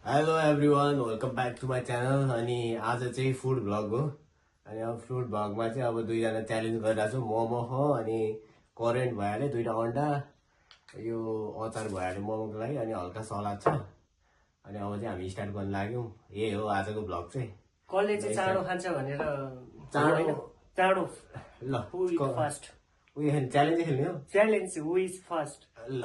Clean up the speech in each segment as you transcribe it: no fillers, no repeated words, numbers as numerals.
Hello everyone, welcome back to my channel. अनि आज चाहिँ फुड भ्लग हो। अनि अब फुड भ्लगमा चाहिँ अब दुईजना च्यालेन्ज गरिरहेको छु। मोमो हो अनि करेन्ट भइहाल्यो, 2टा अन्डा, यो अचार भइहाल्यो मोमोको लागि, अनि हल्का सलाद छ। अनि अब चाहिँ हामी स्टार्ट गर्न लाग्यौँ। यही हो आजको भ्लग चाहिँ। कसले चाहिँ चाँडो खान्छ भनेर चाँडो चाँडो ल हु इज फास्ट उयो च्यालेन्ज खेल्ने हो। च्यालेन्ज हु इज फास्ट ल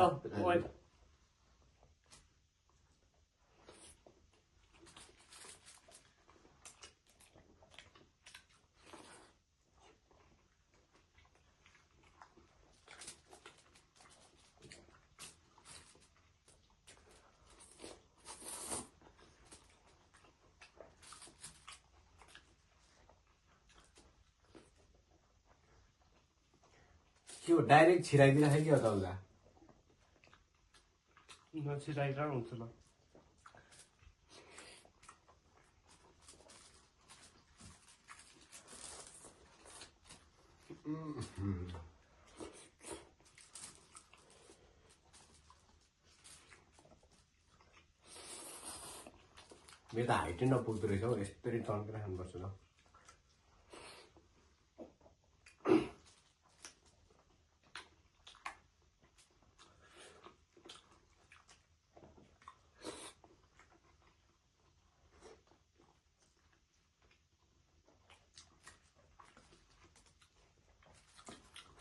के हो, डाइरेक्ट छिराइदिरहेको कि अताउला नछिराइरहेको हुन्छ ल मेरो त हाइटै नपुग्दो रहेछ हौ। यस्तरी तन्केर खानुपर्छ ल।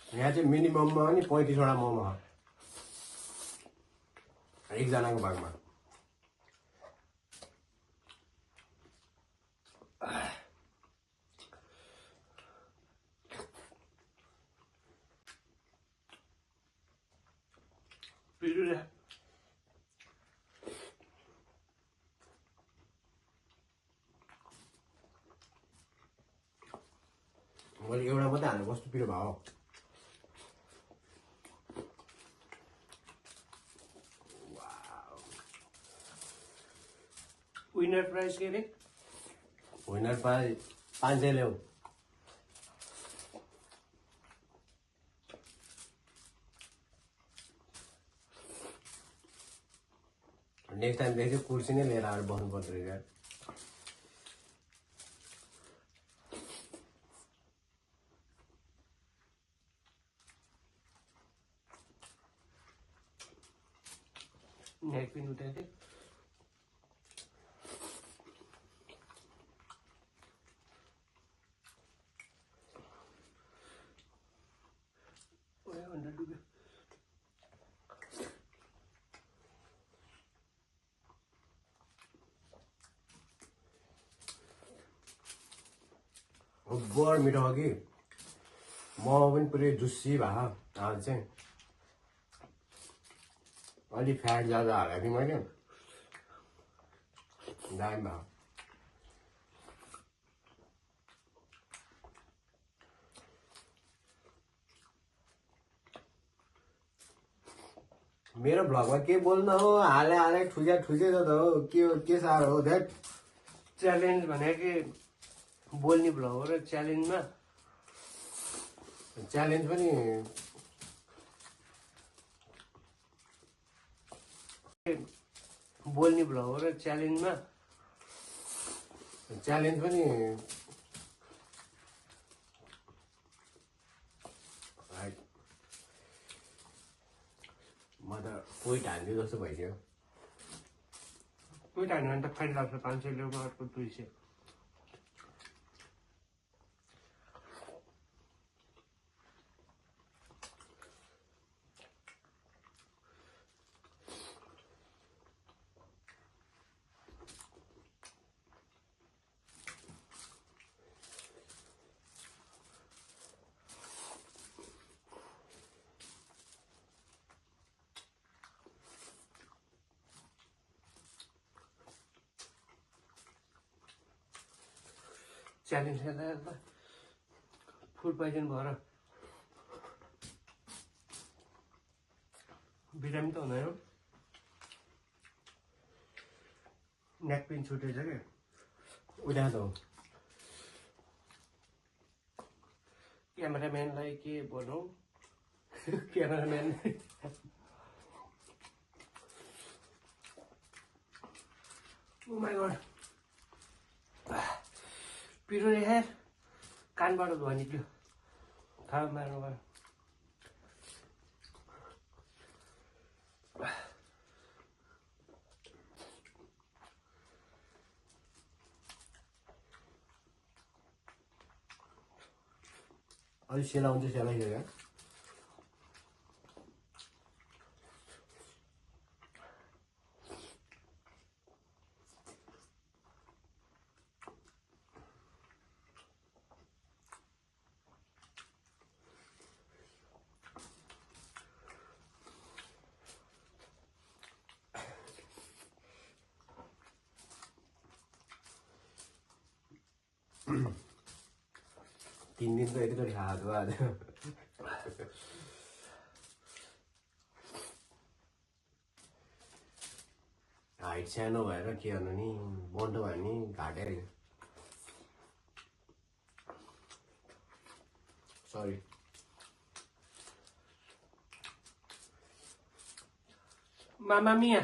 यहाँ चाहिँ मिनिमममा पनि 35वटा मोमो छ एकजनाको भागमा। पिरुरा मैले एउटा मात्रै हाल्नु, कस्तो पिरो भयो। विनर प्राइज के अरे विनर प्राइज 500 ल्याऊ। नेक्स्ट टाइमदेखि चाहिँ कुर्सी नै लिएर आएर बस्नु पर्दो रहेछ। नेक पिन उठाएको अन्डा डुब्यो बड मिठो हो कि मोमो पनि पुरै जुस्सी भयो आज चाहिँ। अलिक फ्याट ज्यादा हालेको थिएँ मैले, दामी भयो। मेरो भ्लगमा के बोल्न हो, हाले हाले ठुजे ठुजे त हो। के साह्रो हो ध्याट। च्यालेन्ज भनेको कि बोल्ने भ्लग हो र च्यालेन्जमा च्यालेन्ज पनि बोल्ने भ्लग हो र च्यालेन्जमा म त पोइट हाल्ने जस्तो भइसक्यो। कोही टाइम भने त फाइन लाग्छ 500 ल्याउमा अर्को 200। च्यालेन्ज खेल्दा फुड पोइजन भएर बिरामी त हुँदैन। नेक पेन छुटेछ क्या उता त हो। क्यामेराम्यानलाई के भनौँ क्यामेराम्यान Oh my god. पिरोले हेर कानबाट धुवा निक्ल्यो थाहा मार्नु भयो अलि सेलाउँछ सेलाइसक्यो क्या तीन दिन तो एकचोटि खाएको आज हाइट सानो भएर के गर्नु नि बन्टो भयो नि घाटेर सरी Mamma mia.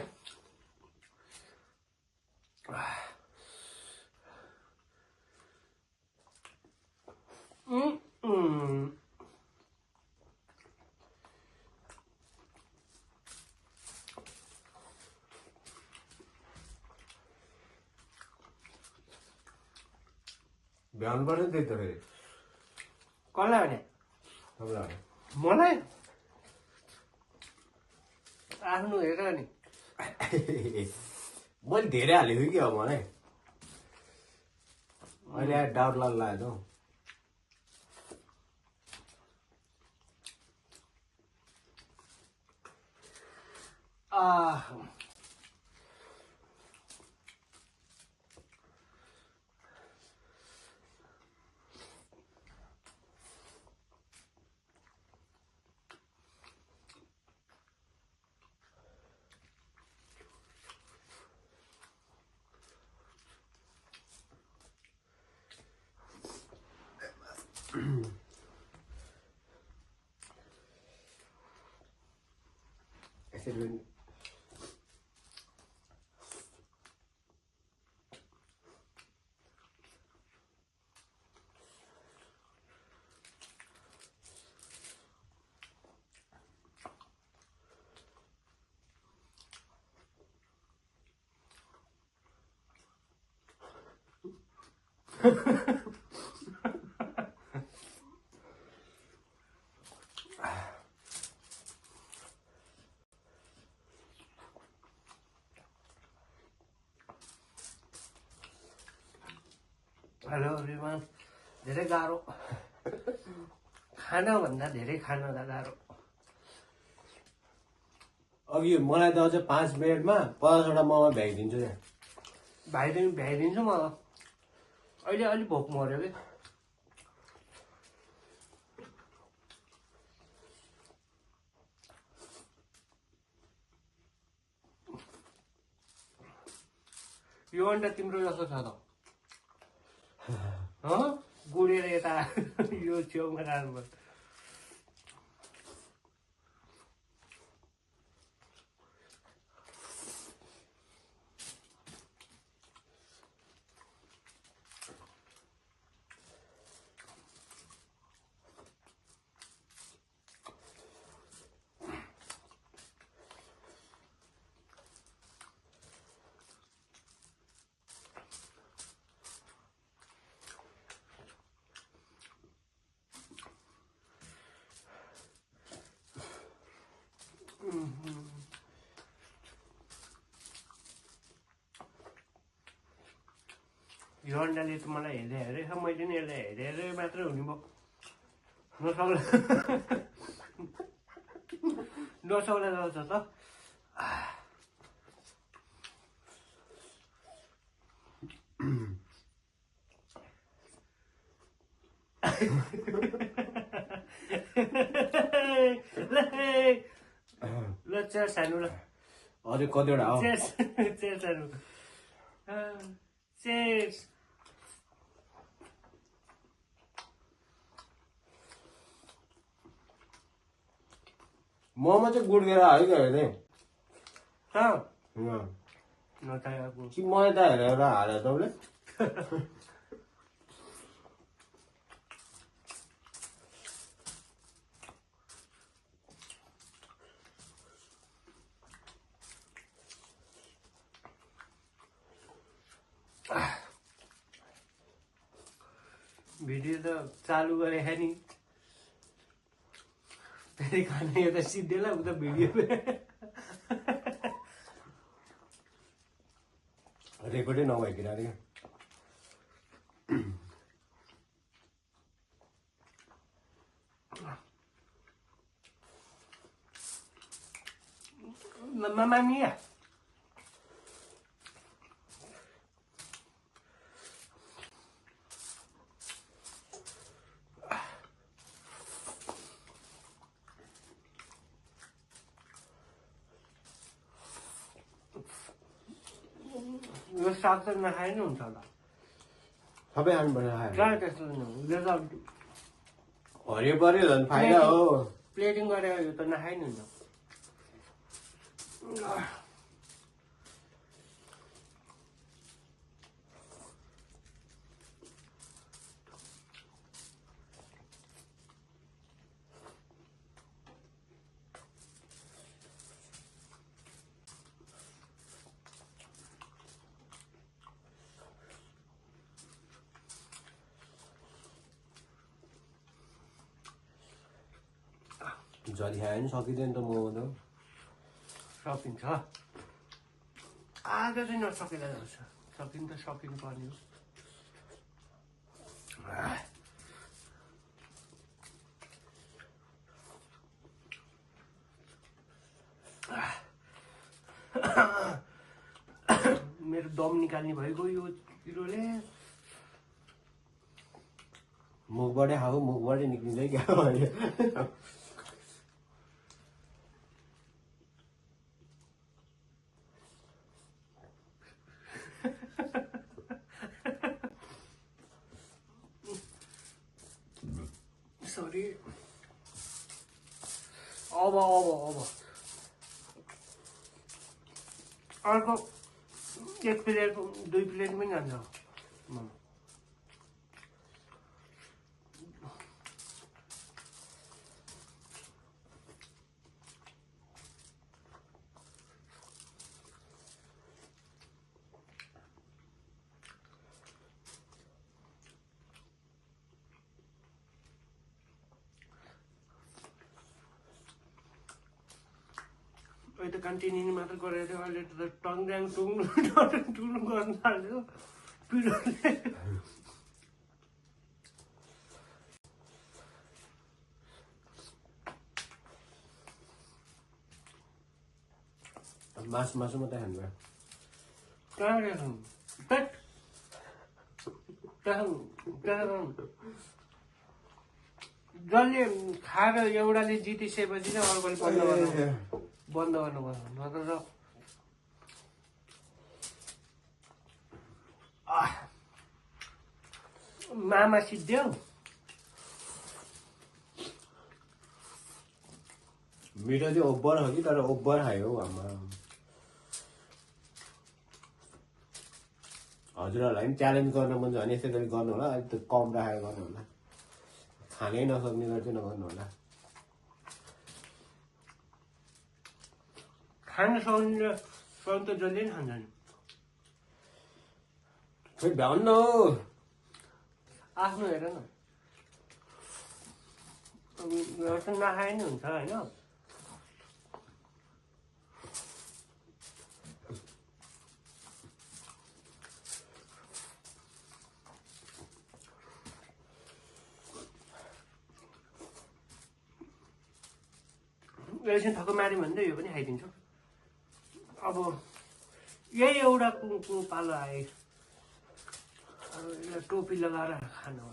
भ्याउनु पर्छ त्यही त फेरि कसलाई भने तपाईँलाई मलाई आफ्नो हेर नि मैले धेरै हालेको कि अब मलाई अहिले आएर डाउट लाग्यो त यसरी पनि हेलो एभ्रिवान धेरै गाह्रो खानाभन्दा धेरै खान त गाह्रो अघि मलाई त अझ 5 मिनटमा 50वटा मोमो भ्याइदिन्छु क्या भ्याइदिन्छु म अहिले अलिक भोक मर्यो कि यो अन्डा तिम्रो जस्तो छ त गुडेर यता यो छेउमा राख्नुपर्छ यो अन्डाले त मलाई हेर्दै हेरेछ मैले नि यसलाई हेरेर मात्रै हुने भयो नसौला जाउँछ त ल चेयर सानो ल अझै कतिवटा हो चेयर सानो चेयर मोमो चाहिँ गुड गरेर हाल्यो क्या नचाहिएको कि मैदा हेरेर हाल्यो तपाईँले भिडियो त चालु गरे नि फेरि खाने यता सिद्धेला उता भिडियो रेकर्डै नभइकन अरे Mamma mia! यो साग त नखाए नि हुन्छ होला सबै खानुपर्छ खायो कहाँ त्यस्तो यो त हरियो पर्यो झन् फाइदा हो प्लेटिङ गरेर यो त नखाए नि हुन्छ जति खायो नि सकिँदैन त मोमो त सकिन्छ आज चाहिँ नसकेर जान्छ सकिनु त सकिनु पर्ने हो मेरो दम निकाल्ने भइगयो यो पिरोले मुखबाटै खाऊ मुखबाटै निक्लिँदै क्या सरी अब अर्को एक प्लेट 2 प्लेट पनि जान्छ अहिले त कन्टिन्यू मात्र गरेर अहिले त टङड्याङ टुङ्नु गर्नु थाल्यो पिरोले मासु मात्रै खानु कहाँ गएको जसले खाएर एउटाले जितिसकेपछि चाहिँ अर्कोले बन्द गर्नुपर्छ नत्र त मामा सिद्ध्यो मिठो चाहिँ ओभर हो कि तर ओभर खायो हौ आमा हजुरहरूलाई पनि च्यालेन्ज गर्न मन छ भने यसै गरी गर्नु होला अलिक त कम राखेर गर्नु होला खानै नसक्ने गरी चाहिँ नगर्नु होला खान सक्ने त जसले नि खान्छ नि खोइ भ्याउनु हो आफ्नो हेर न नखाए नि हुन्छ होइन एकछिन थको मार्यो भने त यो पनि खाइदिन्छु अब यही एउटा पालो आए अब यसलाई टोपी लगाएर खानु हो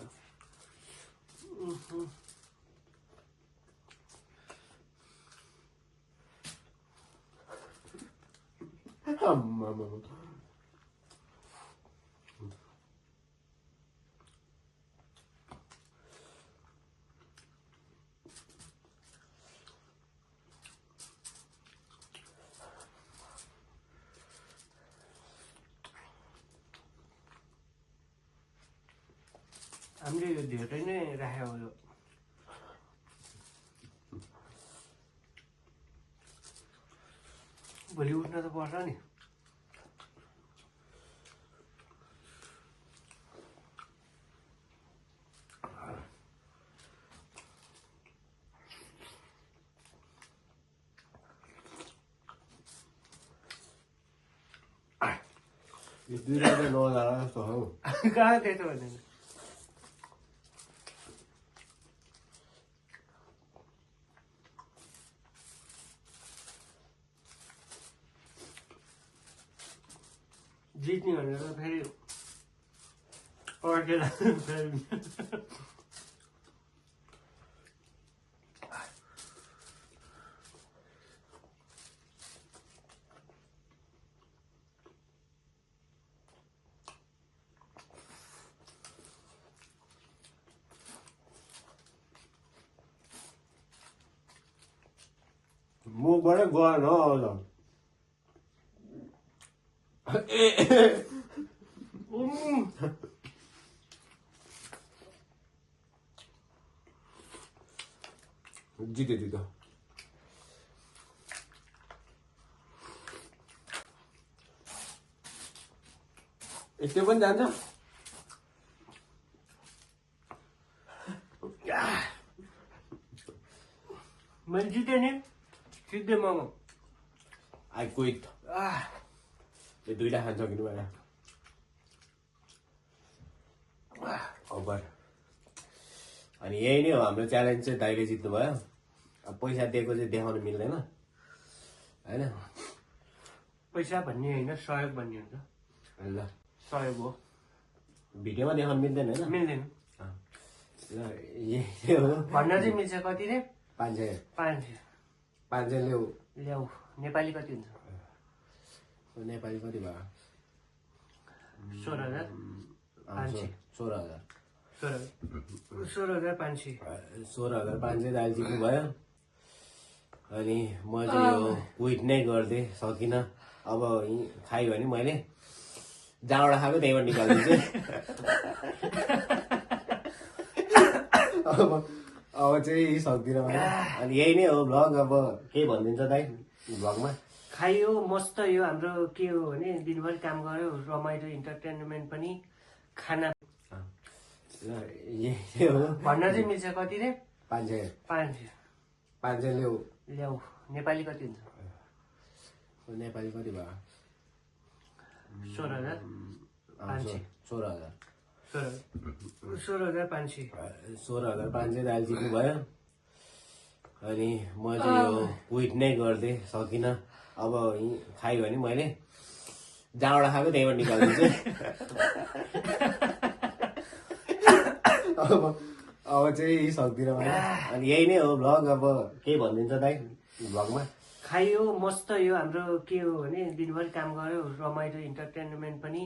आम्मामा हामीले यो धेरै नै राखेको हो यो भोलि उठ्न त पर्छ नि यो दुईटा चाहिँ नजाला जस्तो हौ कहाँ त्यस्तो भन्दैन जित्ने भनेर त फेरि अर्केला फेरि मुखबाटै गएन हौ जित्यो जित्यो त्यो पनि जान्छ मैले जितेँ नि जित्दै मोमो आई क्विट यो दुईटा खान्छ कि भएर ओभर अनि यही नै हो हाम्रो च्यालेन्ज चाहिँ दाइले जित्नुभयो अब पैसा दिएको चाहिँ देखाउनु मिल्दैन होइन पैसा भन्ने होइन सहयोग भन्ने हुन्छ ल सहयोग हो भिडियोमा देखाउनु मिल्दैन होइन मिल्दैन ल यही हो भन्न चाहिँ मिल्छ कति रे 500 500 ल्याऊ ल्याऊ नेपाली कति हुन्छ नेपाली कति भयो 16,500 16,000 16,500 16,500 दाइले जित्नुभयो अनि म चाहिँ यो क्विट नै गर्दै सकिनँ अब खायो भने मैले जहाँबाट खाएको त्यहीबाट निकालिदिन्छु अब चाहिँ सक्दिनँ अनि यही नै हो भ्लग अब के भनिदिन्छ दाइ भ्लगमा खायो मस्त यो हाम्रो के हो भने दिनभरि काम गर्यो रमाइलो इन्टरटेनमेन्ट पनि खाना ल यही हो भन्न चाहिँ मिल्छ कति रे 500 ल्याऊ ल्याऊ नेपाली कति हुन्छ नेपाली कति भयो 16,500 16,500 16,500 दाइले जित्नुभयो अनि म चाहिँ यो क्विट नै गर्दै सकिनँ अब खायो भने मैले जहाँबाट खाएको त्यहीबाट निकालिदिन्छु अब चाहिँ सक्दिनँ अनि यही नै हो भ्लग अब के भनिदिन्छ दाइ भ्लगमा खायो मस्त यो हाम्रो के हो भने दिनभरि काम गर्यो रमाइलो इन्टरटेनमेन्ट पनि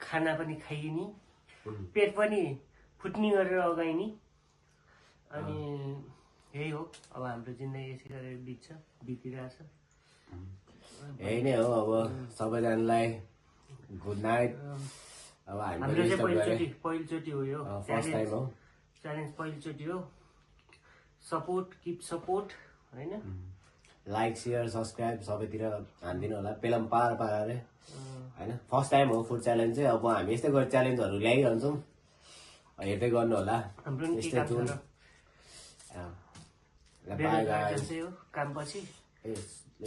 खाना पनि खाइने पेट पनि फुट्ने गरेर अगाइने अनि यही हो अब हाम्रो जिन्दगी यसै गरेर बितिरहेछ यही नै हो अब सबैजनालाई गुड नाइट अब हाम्रो चाहिँ पहिलोचोटि हो यो फर्स्ट टाइम हो च्यालेन्ज पहिलोचोटि हो सपोर्ट किप सपोर्ट होइन लाइक सेयर सब्सक्राइब सबैतिर हानिदिनु होला पेलम पार पारे होइन फर्स्ट टाइम हो फुड च्यालेन्ज चाहिँ अब हामी यस्तै गरी च्यालेन्जहरू ल्याइरहन्छौँ हेर्दै गर्नु होला हाम्रो नि यस्तै जुन काम पछि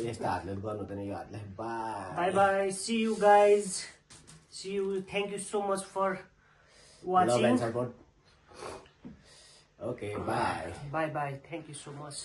यस्तो हातले गर्नु त यो हातले bye bye see you guys see you thank you so much for watching support okay bye bye bye thank you so much